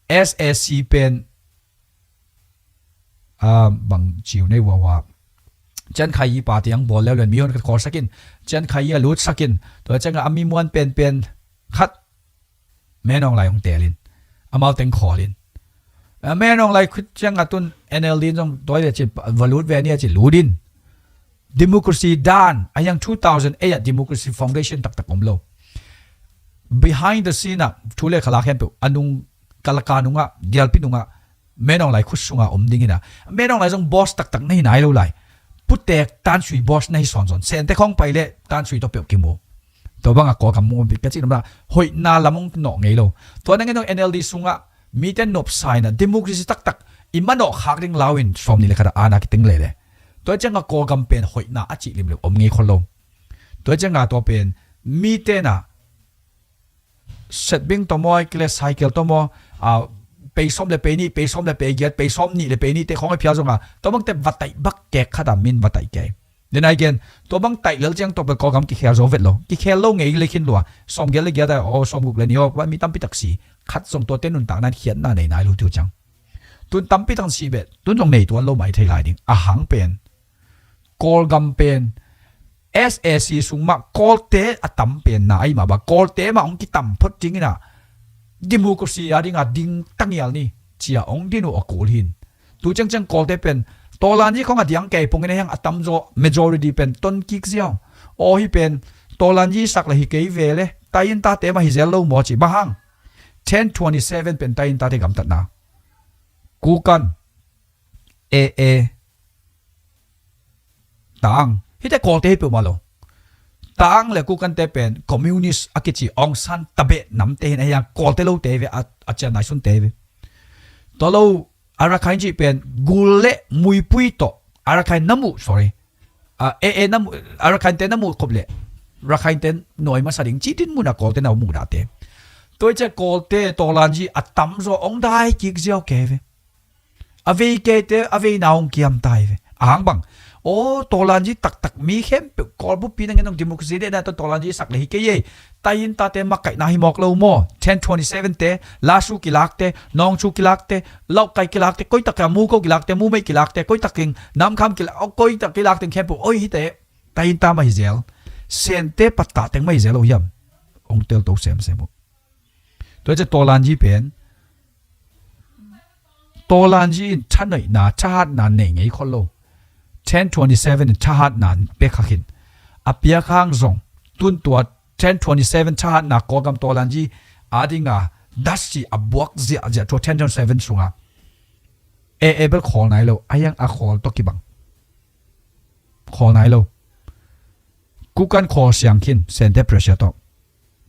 S A C pen, ah, bang ciu nei wawa. Cian khai i pa tiang bawl leuleu in mihon khat khawlsakin, cian khai i a lutsakin, tua cianga a mi muan penpen khat Menawng Lai hong teelin, amau teng khawlin. A Menawng Lai khut cianga tun N L D in zong tua i le ci va lut ve ni a ci lutin. Democracy dan a hiang two thousand eight a Democracy Foundation taktak om lo. Behind the scene ah thu le khala khempeuh a nung kalaka nungah, dialpi nungah, Menawng Lai khut sunga om dingin a, Menawng Lai zong boss taktak na hi nai lo lai. Putek tansui boss na hi sawnsawn. Sente khawng pai le tansui tawh peuh kimu. Tua banga Kawlgam mu bik ka cih namna hoihna lam hong nawh ngei lo. Tua nangin zong N L D sungah mite nopsa in a democracy taktak i manawh khak ding lau in sawm nih le khat a ana kiteng lele. Tua cianga Kawlgam pen hoihna a cih limlim om ngei khol lo. Tua cianga tua pen mite na setbing tawh maw, kile cycle tawh maw, a, pei sawm le pei nih, pei sawm le pei giat, pei sawm nih le pei nih te khawng a phial zonga tua bangte va taih bak kek khata min va taih kei. Then again, tua bang taih lel ciang tua pen Kawlgam kikhel zo vet lo. Kikhel lo ngei le khin lua. Sawm giat le giat a, aw, sawm guk le nih aw, mi tampi tak si. Khat zong tuate nuntakna in khiatna nei nai lo tiu ciang. Tun tampi tak si bet. Tun zong nei tuan lo mai thei lai ding. A hang pen Kawlgam pen S A C sung mah Kawlte a tam pen na ahi mah ba, Kawlte mah hong kitam phot dingin a democracy a dinga ding tangial ni cia hong din uh a kul hin. Tu ciangciang Kawlte pen Tawlanyi khong a diang kei pongin a hiang a tamzaw majority pen ton kik ziau. Aw hi pen Tawlanyi sak le hi kei ve le, tai in tate mah hi zel lo maw ci bang hang. Ten twenty seven pen Thai Inn tate gamtatna. Kukan, A A, Taang. Hite Kawlte hi peuhmah lo. Taang le Kukante pen communist a kici Aung San tabeh namte hi na, hiang Kawlte lote hi ve, a, a cian naisunte hi ve. Tua lo Arakan cih pen Gul le Muipui tawh Arakan na muh, sorry, a, A A na muh, Arakante na muh khop le Rakhainte nawi masa ding cih din muna Kawlte na muhdahte. Tua hi ciah Kawlte Tawlanji a tamzaw hong dai kik ziau kei ve. A vei keite a veina hong kiam tai ve. A hang bang, aw, Tawlanji taktak mi khempeuh Kawl buppi na ngen hong democracy dehna tawh Tawlanji sak le hi kei ei. Thai Inn tate makaihna hi mawk lo maw? Ten twenty seven te, Lasu kilakte, Nawngchu kilakte, Laukai kilakte, koitak a Muko kilakte, Mumei kilakte, koitak king Namkham kilak, aw, koitak kilakte khempeuh, oi, hite Thai Inn ta mah hi zel. Sente pattah teng mah hi zel lo hiam? Hong telto semsem uh. Tua hi ciah Tawlanji pen, Tawlanji in thanoihna, thahatna nei ngei khol lo. Ten twenty seven in thahatna pek kha khin. A piak hang zong, tun tua ten twenty seven thahatna Kawlgam Tawlanji a dinga dasi a buak ziahziah tua ten twenty seven sunga A A bel khawl nai lo, a hiang a khawl tawh kibang. Khawl nai lo. Kukan khawl siang khin, Sente pressure tawh.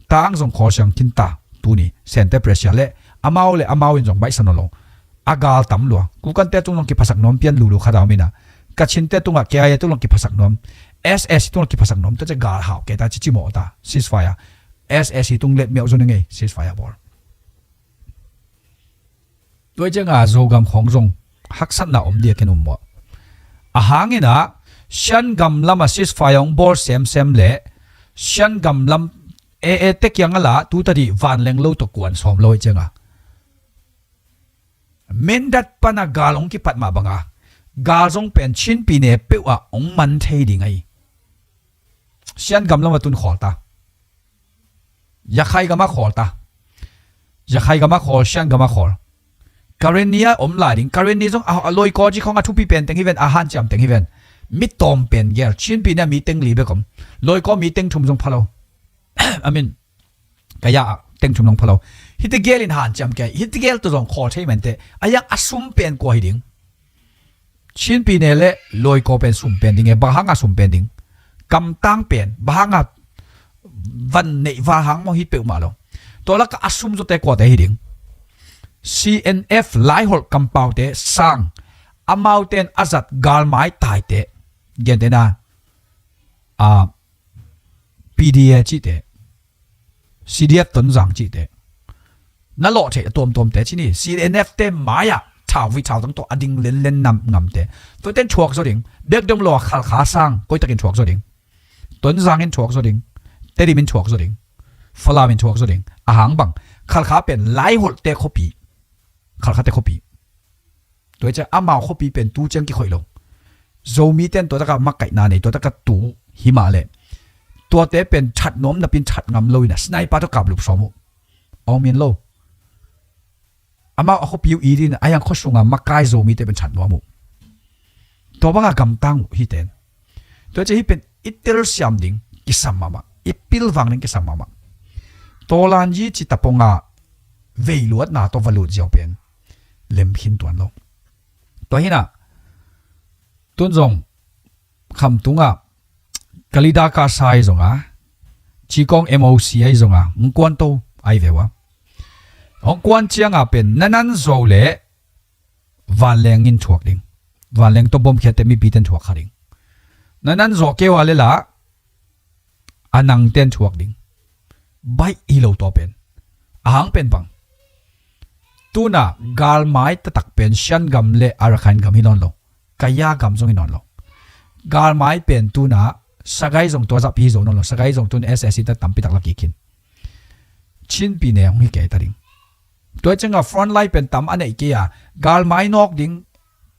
Taang zong khawl siang khin ta, tuni, Sente pressure le, amau le amau in zong baihsa nawn lo. A gal tam lua. Kukante tung zong kiphasak nuam, pian lulu khat a om ina. Kachinte tungah K I A tung zong kiphasak nuam. S S tungah kiphasak nuam. Tua ciah gal hau kei ta, ci cimawh ta. Ceasefire. S S tung let miau zong ngei. Ceasefire bawl. Tua hi cianga Zogam khawng zong haksatna om dia ken um maw? A hang ina, Shan gam lama ceasefire hong bawl semsem le Shan gam lam A A te kiang a la tu tadih vanleng lo tawh kuan sawm lo hi cianga, Mindat pana gal hong kipat mah banga gal zong pen Chin pyine peuh ah hong man thei ding ahi. Shan gam lama tun khawl ta. Yakhai gama khawl ta. Yakhai gama khawl, Shan gama khawl. Karenni a om lai ding. Karenni zong a, a Loikaw ci khawng a thupi pen teng hi ven, a hanciam teng hi ven. Mi tawm pen gel. Chin pyine a mi teng li bek om. Loikaw mi teng thum zong pha lo. I mean, Kaya a teng thum zong pha lo. Hite gel in hanciam kei. Hite gel tawh zong khawl thei mente. A hiang a sum pen kua hi ding. Chin pyine le Loikaw pen sum pen ding e, bang hanga sum pen ding. Kamtang pen, bang hanga van neih val hang maw hi peuhmah lo. Tua laka a sum zawte kuate hi ding. C N F Laiholh kampaute sang, amauten a zat galmai taite. Gentena, a, P D A cihte. C D F Tonzang cihte. Na lawh theih a tuamtuamte ci ni, C N F te mai-ah thau vui thau tang tawh a ding lenlen nam ngamte. Tuaten thuak zaw ding. Biakdom lo a Khalkha sang, koitakin thuak zaw ding. Tonzang in thuak zaw ding. Tedim in thuak zaw ding. Falam in thuak zaw ding. A hang bang, Khalkha pen Laiholhte khuapi. Khalkhate khuapi. Tua hi ciah amau khuapi pen tu ciang kikhoih lo. Zomite in tua taka makaihna nei, tua taka tu hi mah leh, tuate pen that nuam napin that ngam lo ina, sniper tawh kap lup sawm uh. Awng min lo. Amau a khuapi uh it in, a hiang khua sunga makai Zomite pen that nuam uh. Tua banga gamtang uh hiten. Tua hi ciah hih pen i telsiam ding kisam mahmah, i pilvang ding kisam mahmah. Tawlanji ci taponga veiluatna tawh va lut ziau pen lem khin tuan lo. Tua hi nah, tun zong khamtungah Kalida Kasa ahi zonga, Cikawng M O C ahi zonga, hong kuan to ahi ve ua. Hong kuan cianga pen na nan zo le vanleng in thuak ding. Vanleng tawh bom khiatte mipite in thuak kha ding. Na nan zawh kei ua le lah, a nangte in thuak ding. Baih hi lo tua pen. A hang pen bang, tuna galmai taktak pen Shan gam le Arakan gam hi nawn lo. Kaya gam zong hi nawn lo. Galmai pen tuna Sagai zong tua zah pi hi zo nawn lo. Sagai zong tun S S C ta tampi tak la kik khin. Chin pyine hong hi kei ta ding. Tua hi cianga front line pen tam a neih kei a, galmai nawk ding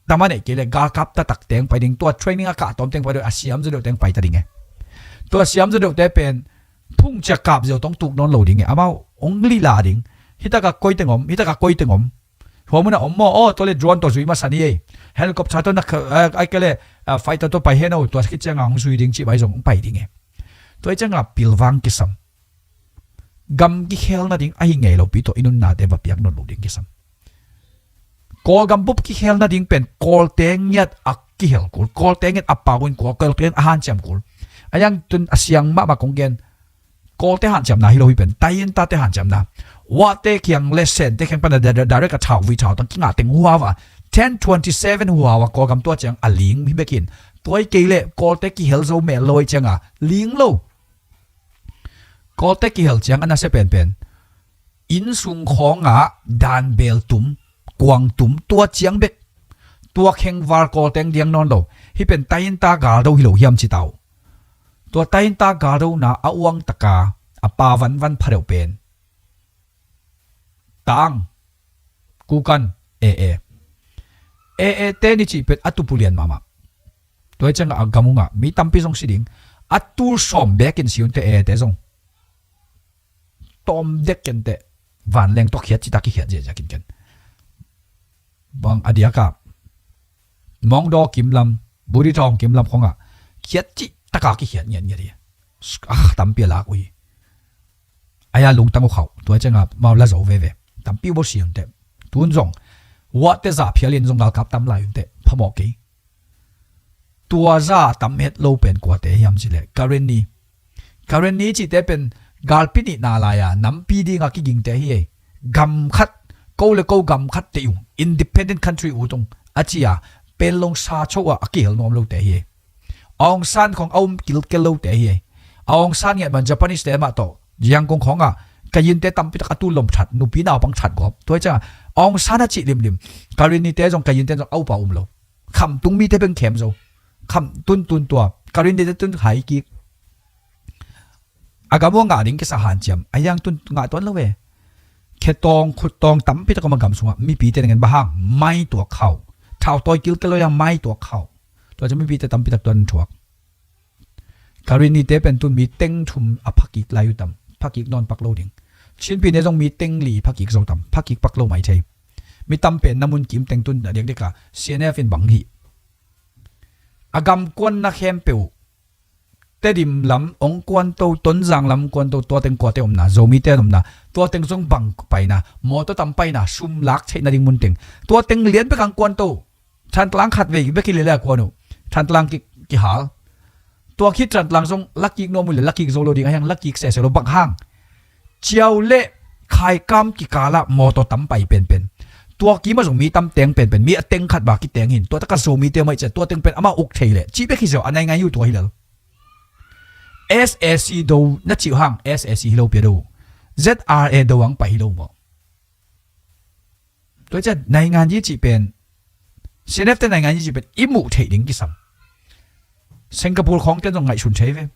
tam a neih kei le, galkap taktak teng pai ding, tua training a kah tawm teng pai ding, a siam zaw deuh teng pai ta ding e. Tua siam zaw deuhte pen phung ciah kap ziau tawh hong tuk nawn lo ding e, amau hong lila ding. Hitaka koi teng om, hitaka koi teng om. Hua muna om maw, aw, tua le drone tawh zui masa ni ei. Helicopter tawh na kha, eh, ai kei le, ah, fighter tawh pai hen aw, tua khit cianga hong zui ding cih bai zong hong pai ding e. Tua hi cianga pilvang kisam. gam kikhel nading ahi ngei lopi tawh i nunnate va piak nawn lo ding kisam. Kawlgam bup kikhel nading pen Kawlte ngiat a kihel kul, Kawlte ngiat a pau in kul, Kawlte ngiat a hanciam kul. A yang tun a siang mahmah kong gen, Kawlte hanciamna hi lo hi pen, Tayintate hanciamna. Wahte kiang le Sente kiang pana da-, da-, direct a thau, vui thau tang kingah teng huhau a, ten twenty-seven huhau a, Kawlgam tua ciang a ling hi bekin. Tua hi kei leh Kawlte kihel zo mel lo hi cianga ling lo. Kawlte kihel ciang a nasia penpen, innsung khawngah danbel tum, kuang tum, tua ciang bek. Tua khengval Kawlte diang nawn lo. Hih pen Tayinta galdo hi lo hiam ci ta uh. Tua Tayinta galdona a uangtaka a pa vanvan phadeuh pen Taang, Kukan, Ee. Ee te ni cih pen a tupu lian mahmah. Tua hi ciangah a gam ungah mi tampi zong si ding. A tul sawm bekin si unte, Ee te zong. Tawm dek kenteh. Vanleng tawh khiat cita kikhiat ziahziah kinken. Bang a diakah Mawngdaw kimlam, Budi Thawng kimlam khongah khiat cih taka kikhiat ngiatngiat hi. Ah, tampi a lak uh hi. Aya lungtang uh khauh. Tua ciangah mau la zo veve. Tampi uh bawh si unte. Tun zong Wahte zah phialin zong galkap tam lai unte phamawh kei. Tua zah tam het lo pen kuate hiam cileh Karenni. Karenni cihte pen galpi nihna lai-a nampi dinga kigingte hi ei. Gam khat, ko le ko gam khat te uh, independent country uh tung a ci-a, pen long sa cho ah a kihel nuam lote hi ei. Aung San khong a um kilkel lote hi ei. Aung San ngiat man Japanese te mah tawh Yangon khongah ka yinte tampi tak a tu lom that, nupi naupang that gawp. Tua hi ciangah Aung San a cih limlim Karenni te zong, ka yinte zong a upa um lo. Khamtung mite beng khem zo. Kham tuntun tua Karenni te tun hai kik. A gam uh a ngah ding kisa hanciam a yang tun ngah tuan lo ve. Khetawng khuttawng tampi tak om a gam sungah mipite nangin bang hang mai tuak khauh. Thautawi kilkel lo yang mai tuak khauh. Tua ciang mipite tampi tak tuan thuak. Karenni te pen tun mi teng thum a phakik lai uh tam. Phakik nawn pak lo ding. Chinpi ne zong mi teng li phakik zo tam. Phakik pak lo mai thei. Mi tam pen na mun kim teng tun a diakdiaka C N F in bang hi. A gam kuanna khempeuh, Tedim lam ong kuanto, Tonzang lam kuanto, tua teng kuate omna, Zomite omna, tua teng zong bang paina, mawtaw tam paina, sum lak theih nading mun teng, tua teng lian bek ang kuanto. Thantlang khat vei bek hi lele a kuan uh. Thantlang ki, kihal. Tua khit Thantlang zong lakik nuam uh le lakik zo lo ding a hiang, lakik sese lo bang hang. Ciau le Khaikam kikalah mawtaw tam pai penpen. Tua kima zong mi tam teng penpen, mi a teng khat ba kiteng hin. Tua taka Zomite mai cia, tua teng pen ama uk thei le. Ci bek hi zia, a naingan uh tua hi lel. S A C do na cih hang, S A C hi lo pia do. Z R A do ang pai hi lo maw. Tua cian naingan yi cih pen, C N F te naingan yi cih pen i muh theih ding kisam. Singapore khawng ten zong ngaihsun thei ve.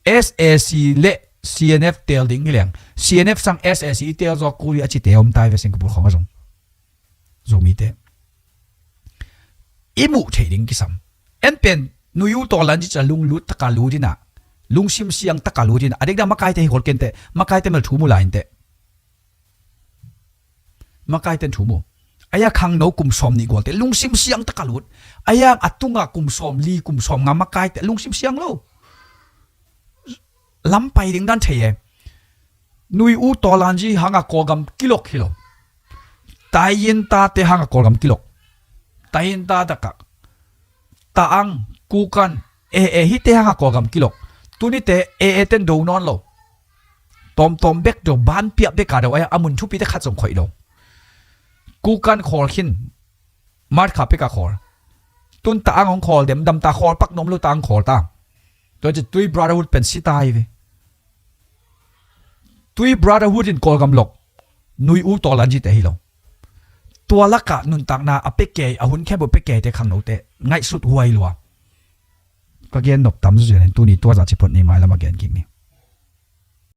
S A C le C N F tel ding hi leng, C N F sang S A C i tel zaw kul hi a cite om tai ve Singapore khawng a zong. Zomite i muh theih ding kisam. En pen nui u tawlan ci ca lunglut taka lut ina, lungsim siang taka lut ina, a dikda makaite hi khol kente, makaite mel thu mu lai inte. Makaite thu mu. Aya khangno kum sawm nih gualte lungsim siang taka lut. Aya a tunga kum sawm li, kum sawm nga makaite lungsim siang lo. Lam pai ding dan thei e. Nui u tawlanji hanga Kawlgam kilok hi lo. Tayin tate hanga Kawlgam kilok. Tayin ta taka Taang, Kukan, Ee, hite hanga Kawlgam kilok. Tunite Ee ten do nawn lo. Tawmtawm bek do, ban piah beka do, a mun thupite khat zong khoih lo. Kukan khawl khin, mat kha peka khawl. Tun Taang hong khawl dem, dam ta khawl pak nuam lo Taang khawl ta. Tua ci Tui Brotherhood pen si ta hi ve. Tui Brotherhood in Kawlgam lok. Nui u tawlanjite hi lo. Tua laka nuntakna a pekei, a hun khempeuh pekeite khangnote ngaihsut huai lua. Ka gen nop tam zuzian in tuni tua za ci phot ni, mai lama gen kik ni.